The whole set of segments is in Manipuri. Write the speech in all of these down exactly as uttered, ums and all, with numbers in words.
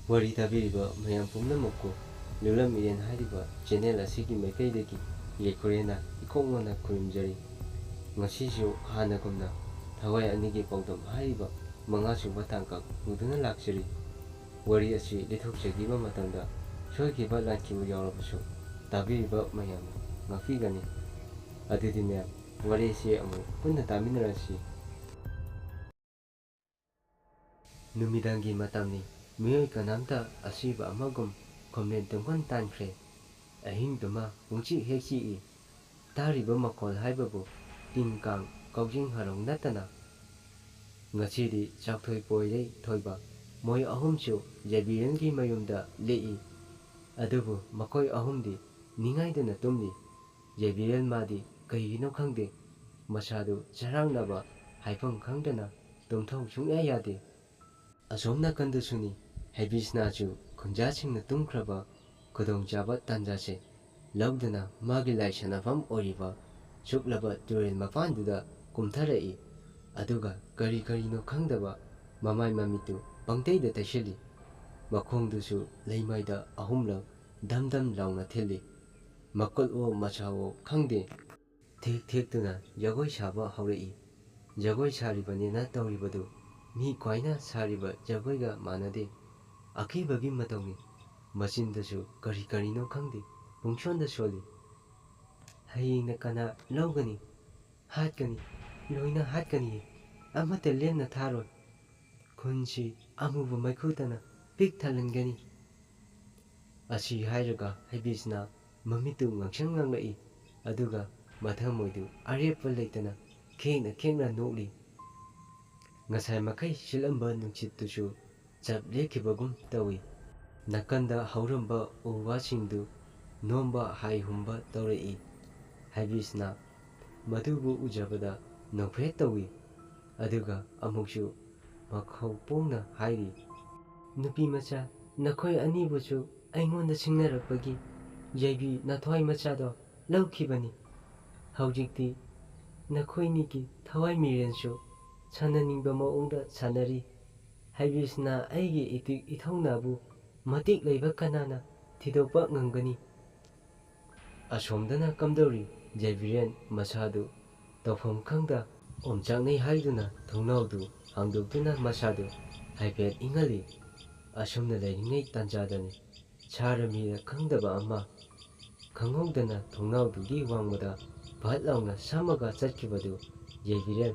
ꯋꯥꯔꯤ ꯇꯥꯕꯤꯔꯤꯕ ꯃꯌꯥꯝ ꯄꯨꯝꯅꯃꯛꯄꯨ ꯂꯨꯂꯝ ꯏꯔꯦꯟ ꯍꯥꯏꯔꯤꯕ ꯆꯦꯅꯦꯜ ꯑꯁꯤꯒꯤ ꯃꯥꯏꯀꯩꯗꯒꯤ ꯌꯥꯏꯐꯔꯦꯅ ꯏꯀꯣꯛ ꯃꯣꯟꯅ ꯈꯨꯔꯨꯝꯖꯔꯤ꯫ ꯉꯁꯤꯁꯨ ꯍꯥꯟꯅꯒꯨꯝꯅ ꯊꯋꯥꯏ ꯑꯅꯤꯒꯤ ꯄꯥꯎꯗꯝ ꯍꯥꯏꯔꯤꯕ ꯃꯉꯥ ꯁꯨꯕ ꯇꯥꯡꯀꯛ ꯄꯨꯗꯨꯅ ꯂꯥꯛꯆꯔꯤ꯫ ꯋꯥꯔꯤ ꯑꯁꯤ ꯂꯤꯊꯣꯛꯆꯈꯤꯕ ꯃꯇꯝꯗ ꯁꯣꯏꯈꯤꯕ ꯂꯥꯟꯈꯤꯕ ꯌꯥꯎꯔꯕꯁꯨ ꯇꯥꯕꯤꯔꯤꯕ ꯃꯌꯥꯝꯅ ꯉꯥꯛꯄꯤꯒꯅꯤ꯫ ꯑꯗꯨꯗꯤ ꯃꯌꯥꯝ, ꯋꯥꯔꯤ ꯑꯁꯤ ꯑꯃꯨꯛ ꯄꯨꯟꯅ ꯇꯥꯃꯤꯟꯅꯔꯁꯤ꯫ ꯅꯨꯃꯤꯗꯥꯡꯒꯤ ꯃꯇꯝꯅꯤ꯫ ꯃꯤꯑꯣꯏ ꯀꯅꯥꯝꯇ ꯑꯁꯤꯕ ꯑꯃꯒꯨꯝ ꯈꯣꯝꯂꯦꯟ ꯇꯨꯝꯈꯟ ꯇꯥꯟꯈ꯭ꯔꯦ꯫ ꯑꯍꯤꯡꯗꯨꯃ ꯄꯨꯡꯆꯤꯛ ꯍꯦꯛ ꯆꯤꯛꯏ꯫ ꯇꯥꯔꯤꯕ ꯃꯈꯣꯜ ꯍꯥꯏꯕꯕꯨ ꯇꯤꯟ ꯀꯥꯡ, ꯀꯥꯎꯖꯦꯡ ꯍꯔꯥꯎ ꯅꯠꯇꯅ꯫ ꯉꯁꯤꯗꯤ ꯆꯥꯛꯊꯣꯏ ꯄꯣꯏꯔꯩ ꯊꯣꯏꯕ ꯃꯣꯏ ꯑꯍꯨꯝꯁꯨ ꯖꯦꯕꯤꯔꯦꯜꯒꯤ ꯃꯌꯨꯝꯗ ꯂꯦꯛꯏ꯫ ꯑꯗꯨꯕꯨ ꯃꯈꯣꯏ ꯑꯍꯨꯝꯗꯤ ꯅꯤꯡꯉꯥꯏꯗꯅ ꯇꯨꯝꯂꯤ꯫ ꯖꯦꯕꯤꯔꯦꯜ ꯃꯥꯗꯤ ꯀꯩꯒꯤꯅꯣ ꯈꯪꯗꯦ, ꯃꯁꯥꯗꯨ ꯆꯔꯥꯡꯅꯕ ꯍꯥꯏꯐꯝ ꯈꯪꯗꯅ ꯇꯨꯝꯊꯧ ꯁꯨꯡꯌꯥ ꯌꯥꯗꯦ꯫ ꯑꯁꯣꯝ ꯅꯥꯀꯟꯗꯁꯨꯅꯤ, ꯍꯦꯕꯤꯁꯅꯥꯁꯨ ꯈꯨꯟꯖꯥꯁꯤꯡꯅ ꯇꯨꯝꯈ꯭ꯔꯕ ꯈꯨꯗꯣꯡꯆꯥꯕ ꯇꯥꯟꯖꯥꯁꯦ ꯂꯧꯗꯨꯅ ꯃꯥꯒꯤ ꯂꯥꯏ ꯁꯥꯟꯅꯐꯝ ꯑꯣꯏꯔꯤꯕ ꯆꯨꯞꯂꯕ ꯇꯨꯔꯦꯜ ꯃꯄꯥꯟꯗꯨꯗ ꯀꯨꯝꯊꯔꯛꯏ꯫ ꯑꯗꯨꯒ ꯀꯔꯤ ꯀꯔꯤꯅꯣ ꯈꯪꯗꯕ ꯃꯃꯥꯏ ꯃꯃꯤꯠꯇꯨ ꯄꯪꯇꯩꯗ ꯇꯩꯁꯤꯜꯂꯤ꯫ ꯃꯈꯣꯡꯗꯨꯁꯨ ꯂꯩꯃꯥꯏꯗ ꯑꯍꯨꯝꯂꯛ ꯙꯝ ꯙꯝ ꯂꯥꯎꯅ ꯊꯤꯜꯂꯤ꯫ ꯃꯀꯨꯜꯋꯣ ꯃꯁꯥꯋꯣ ꯈꯪꯗꯦ꯫ ꯊꯦꯛ ꯊꯦꯛꯇꯨꯅ ꯖꯒꯣꯏ ꯁꯥꯕ ꯍꯧꯔꯛꯏ꯫ ꯖꯒꯣꯏ ꯁꯥꯔꯤꯕꯅꯦꯅ ꯇꯧꯔꯤꯕꯗꯨ ꯃꯤ ꯈ꯭ꯋꯥꯏꯅ ꯁꯥꯔꯤꯕ ꯖꯒꯣꯏꯒ ꯃꯥꯟꯅꯗꯦ꯫ ꯑꯀꯤꯕꯒꯤ ꯃꯇꯧꯅꯤ꯫ ꯃꯆꯤꯟꯗꯁꯨ ꯀꯔꯤ ꯀꯔꯤꯅꯣ ꯈꯪꯗꯦ, ꯄꯨꯡꯁꯣꯟꯗ ꯁꯣꯜꯂꯤ꯫ "ꯍꯌꯦꯡꯅ ꯀꯅꯥ ꯂꯧꯒꯅꯤ? ꯍꯥꯠꯀꯅꯤ, ꯂꯣꯏꯅ ꯍꯥꯠꯀꯅꯤ꯫ ꯑꯃꯠꯇ ꯂꯦꯝꯅ ꯊꯥꯔꯣꯏ꯫ ꯈꯨꯟꯁꯤ ꯑꯃꯨꯕ ꯃꯩꯈꯨꯗꯅ ꯄꯤꯛ ꯊꯜꯍꯟꯒꯅꯤ"꯫ ꯑꯁꯤ ꯍꯥꯏꯔꯒ ꯍꯩꯕꯤꯁꯅ ꯃꯃꯤꯠꯇꯨ ꯉꯥꯡꯁꯪ ꯉꯥꯡꯂꯛꯏ, ꯑꯗꯨꯒ ꯃꯊꯃꯣꯏꯗꯨ ꯑꯔꯦꯞꯄ ꯂꯩꯇꯅ ꯈꯦꯡꯅ ꯈꯦꯡꯅ ꯅꯣꯛꯂꯤ꯫ ꯉꯁꯥꯏ ꯃꯈꯩ ꯁꯤꯠꯂꯝꯕ ꯅꯨꯡꯁꯤꯠꯇꯨꯁꯨ ꯆꯞ ꯂꯦꯞꯈꯤꯕꯒꯨꯝ ꯇꯧꯏ꯫ ꯅꯥꯀꯟꯗ ꯍꯧꯔꯝꯕ ꯎ ꯋꯥꯁꯤꯡꯗꯨ ꯅꯣꯝꯕ ꯍꯥꯏ ꯍꯨꯝꯕ ꯇꯧꯔꯛꯏ꯫ ꯍꯩꯕꯤꯁꯅ ꯃꯗꯨꯕꯨ ꯎꯖꯕꯗ ꯅꯣꯛꯐꯦꯠ ꯇꯧꯏ, ꯑꯗꯨꯒ ꯑꯃꯨꯛꯁꯨ ꯃꯈꯧ ꯄꯣꯡꯅ ꯍꯥꯏꯔꯤ, "ꯅꯨꯄꯤ ꯃꯆꯥ, ꯅꯈꯣꯏ ꯑꯅꯤꯕꯨꯁꯨ ꯑꯩꯉꯣꯟꯗ ꯁꯤꯡꯅꯔꯛꯄꯒꯤ ꯌꯥꯏꯕꯤ ꯅꯊ꯭ꯋꯥꯏ ꯃꯆꯥꯗꯣ ꯂꯧꯈꯤꯕꯅꯤ꯫ ꯍꯧꯖꯤꯛꯇꯤ ꯅꯈꯣꯏꯅꯤꯒꯤ ꯊꯋꯥꯏ ꯃꯤꯔꯦꯟꯁꯨ ꯁꯥꯟꯅꯅꯤꯡꯕ ꯃꯑꯣꯡꯗ ꯁꯥꯟꯅꯔꯤ꯫ ꯍꯥꯏꯕꯤꯁꯅ ꯑꯩꯒꯤ ꯏꯇꯤꯛ ꯏꯊꯧꯅꯥꯕꯨ ꯃꯇꯤꯛ ꯂꯩꯕ ꯀꯅꯥꯅ ꯊꯤꯗꯣꯛꯄ ꯉꯝꯒꯅꯤ? ꯑꯁꯣꯝꯗꯅ ꯀꯝꯗꯧꯔꯤ? ꯖꯦꯕꯤꯔꯦꯟ ꯃꯁꯥꯗꯨ ꯇꯧꯐꯝ ꯈꯪꯗ ꯑꯣꯝꯆꯥꯛꯅꯩ ꯍꯥꯏꯗꯨꯅ ꯊꯣꯡꯅꯥꯎꯗꯨ ꯍꯥꯡꯗꯣꯛꯇꯨꯅ ꯃꯁꯥꯗꯨ ꯍꯥꯏꯐꯦꯠ ꯏꯪꯍꯜꯂꯤ꯫ ꯑꯁꯨꯝꯅ ꯂꯩꯔꯤꯉꯩ ꯇꯥꯟꯖꯥꯗꯅꯤ ꯁꯥꯔ ꯃꯤꯔ ꯈꯪꯗꯕ ꯑꯃ ꯈꯪꯍꯧꯗꯅ ꯊꯣꯡꯅꯥꯎꯗꯨꯒꯤ ꯋꯥꯡꯃꯗ ꯚꯠ ꯂꯥꯎꯅ ꯁꯝꯃꯒ ꯆꯠꯈꯤꯕꯗꯨ ꯖꯦꯕꯤꯔꯦꯟ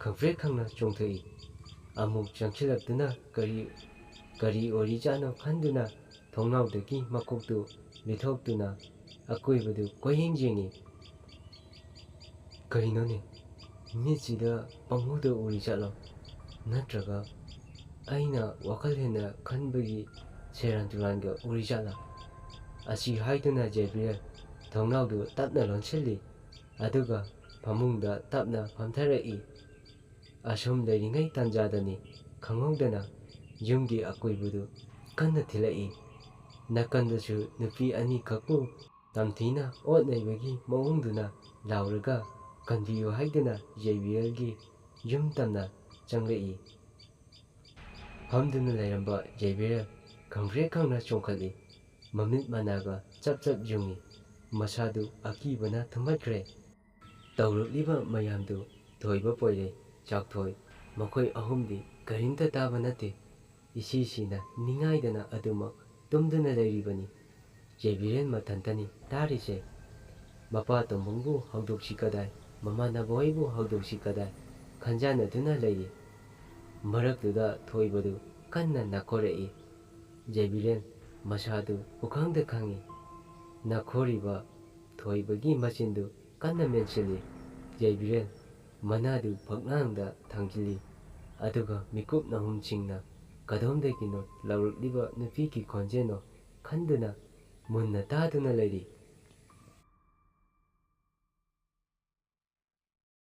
ꯈꯪꯄ꯭ꯔꯦꯛ ꯈꯪꯅ ꯆꯣꯡꯊꯣꯛꯏ꯫ ꯑꯃꯨꯛ ꯆꯪꯁꯤꯜꯂꯛꯇꯨꯅ ꯀꯔꯤ, ꯀꯔꯤ ꯑꯣꯏꯔꯤꯖꯥꯠꯅꯣ ꯈꯟꯗꯨꯅ ꯊꯣꯡꯅꯥꯎꯗꯒꯤ ꯃꯀꯣꯛꯇꯨ ꯂꯤꯊꯣꯛꯇꯨꯅ ꯑꯀꯣꯏꯕꯗꯨ ꯀꯣꯏꯌꯦꯡ ꯌꯦꯡꯏ꯫ "ꯀꯔꯤꯅꯣꯅꯦ? ꯃꯤꯠꯁꯤꯗ ꯄꯪꯎꯗ ꯎꯔꯤ ꯖꯥꯠꯂꯣ? ꯅꯠꯇ꯭ꯔꯒ ꯑꯩꯅ ꯋꯥꯈꯜ ꯍꯦꯟꯅ ꯈꯟꯕꯒꯤ ꯁꯦꯔꯥꯟ ꯇꯨꯔꯥꯟꯒ ꯎꯔꯤ ꯖꯥꯠꯂꯥ?" ꯑꯁꯤ ꯍꯥꯏꯗꯨꯅ ꯖꯦꯕꯤꯔꯦꯜ ꯊꯣꯡꯅꯥꯎꯗꯨ ꯇꯞꯅ ꯂꯣꯟꯁꯤꯜꯂꯤ꯫ ꯑꯗꯨꯒ ꯐꯃꯨꯡꯗ ꯇꯞꯅ ꯐꯝꯊꯔꯛꯏ꯫ ꯑꯁꯨꯝ ꯂꯩꯔꯤꯉꯩ ꯇꯥꯟꯖꯥꯗꯅꯤ ꯈꯪꯍꯧꯗꯅ ꯌꯨꯝꯒꯤ ꯑꯀꯣꯏꯕꯗꯨ ꯀꯟꯅ ꯊꯤꯜꯂꯛꯏ꯫ ꯅꯥꯀꯟꯗꯁꯨ ꯅꯨꯄꯤ ꯑꯅꯤꯈꯛꯄꯨ ꯇꯝꯊꯤꯅ ꯑꯣꯠ ꯅꯩꯕꯒꯤ ꯃꯑꯣꯡꯗꯨꯅ ꯂꯥꯎꯔꯒ "ꯀꯟꯕꯤꯌꯨ" ꯍꯥꯏꯗꯨꯅ ꯖꯦꯕꯤꯔꯦꯜꯒꯤ ꯌꯨꯝ ꯇꯝꯅ ꯆꯪꯂꯛꯏ꯫ ꯐꯝꯗꯨꯅ ꯂꯩꯔꯝꯕ ꯖꯦꯕꯤꯔꯦꯜ ꯈꯪꯄ꯭ꯔꯦꯛ ꯈꯪꯅ ꯆꯣꯡꯈꯠꯂꯤ꯫ ꯃꯃꯤꯠ ꯃꯅꯥꯒ ꯆꯞ ꯆꯞ ꯌꯨꯡꯏ꯫ ꯃꯁꯥꯗꯨ ꯑꯀꯤꯕꯅ ꯊꯨꯝꯍꯠꯈ꯭ꯔꯦ꯫ ꯇꯧꯔꯛꯂꯤꯕ ꯃꯌꯥꯝꯗꯨ ꯊꯣꯏꯕ, ꯄꯣꯏꯔꯩ, ꯆꯥꯛꯊꯣꯏ, ꯃꯈꯣꯏ ꯑꯍꯨꯝꯗꯤ ꯀꯔꯤꯝꯇ ꯇꯥꯕ ꯅꯠꯇꯦ꯫ ꯏꯁꯤ ꯁꯤꯅ ꯅꯤꯡꯉꯥꯏꯗꯅ ꯑꯗꯨꯃꯛ ꯇꯨꯝꯗꯨꯅ ꯂꯩꯔꯤꯕꯅꯤ꯫ ꯖꯦꯕꯤꯔꯦꯟ ꯃꯊꯟꯇꯅꯤ ꯇꯥꯔꯤꯁꯦ꯫ ꯃꯄꯥ ꯇꯣꯝꯕꯪꯕꯨ ꯍꯧꯗꯣꯛꯁꯤ ꯀꯗꯥꯏ, ꯃꯃꯥꯟꯅꯕ ꯍꯣꯏꯕꯨ ꯍꯧꯗꯣꯛꯁꯤ ꯀꯗꯥꯏ ꯈꯟꯖꯥꯟꯅꯗꯨꯅ ꯂꯩꯔꯤ꯫ ꯃꯔꯛꯇꯨꯗ ꯊꯣꯏꯕꯗꯨ ꯀꯟꯅ ꯅꯥꯈꯣꯔꯛꯏ꯫ ꯖꯦꯕꯤꯔꯦꯟ ꯃꯁꯥꯗꯨ ꯄꯨꯈꯪꯗ ꯈꯪꯏ꯫ ꯅꯥꯈꯣꯔꯤꯕ ꯊꯣꯏꯕꯒꯤ ꯃꯆꯤꯟꯗꯨ ꯀꯟꯅ ꯃꯦꯟꯁꯤꯜꯂꯤ꯫ ꯖꯦꯕꯤꯔꯦꯟ ꯃꯅꯥꯗꯨ ꯐꯛꯂꯥꯡꯗ ꯊꯥꯡꯖꯤꯜꯂꯤ꯫ ꯑꯗꯨꯒ ꯃꯤꯀꯨꯞ ꯅꯍꯨꯝꯁꯤꯡꯅ ꯀꯗꯣꯝꯗꯒꯤꯅꯣ ꯂꯥꯎꯔꯛꯂꯤꯕ ꯅꯨꯄꯤꯒꯤ ꯈꯣꯟꯖꯦꯜꯅꯣ ꯈꯟꯗꯨꯅ ꯃꯨꯟꯅ ꯇꯥꯗꯨꯅ ꯂꯩꯔꯤ꯫